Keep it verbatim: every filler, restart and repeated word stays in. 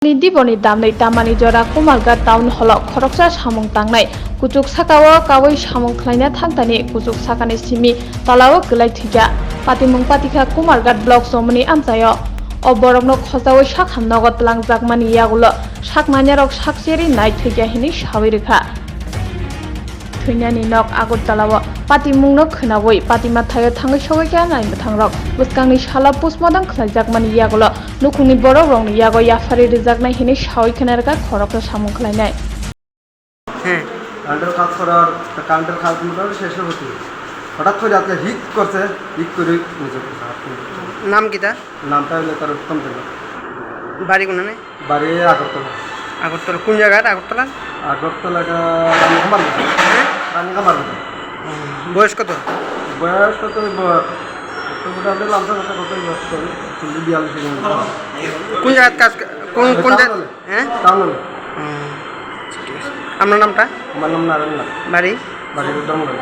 Ni diboni damnwi tamani jora Kumarghat Town Hall o khoroksa samung tangnai. Kuchuk saka o kawi samung khlaina thangtani kuchuk sakani simi tola o kwlai thwikha. Patimung patikha Kumarghat Block chomoni amchaio. O borokno khojaui sakham nogo twlangjakmani yagulo sak nanyarok sak cheri nai thwikha hinwi sawi rwkha. Thwinani nok Agartala o patimungno khwnaui patima thaio thangwi sogwi kha naimwthangrok. Bwskangni salo postmortem khlaijakmani yagulo nukhungni borokrokni yago yaphari rwjaknai hinwi sawi khna rwkha khoroksa samung khlainai. হ্যাঁ। কারেন্টের কাজ করার, কারেন্টের কাজ মোটামুটি শেষের পথে। হঠাৎ করে আজকে হিট করছে, হিট করে নিচে পড়ছে। নাম কিতা? নামটা হইলো তার উত্তম জেলা। বাড়ি কোনানে? বাড়ি আগরতলা। আগরতলা কোন জায়গার আগরতলা? আগরতলা এটা রানী কামারবাজার। হ্যাঁ? রানী কামারবাজার। হুম, বয়স কত? বয়স কত হইব? কত মোটামুটি লামসা কথা কত হইব? চল্লিশ, বিয়াল্লিশ হইব। কোন জায়গায় কাজ, কোন, কোন জায়গা? টাউন হলে। হ্যাঁ? টাউন হলে। হুম, ঠিক আছে। আপনার নামটা? আমার নাম নারায়ণ লাল। বাড়ি? বাড়ি উত্তমগঞ্জ।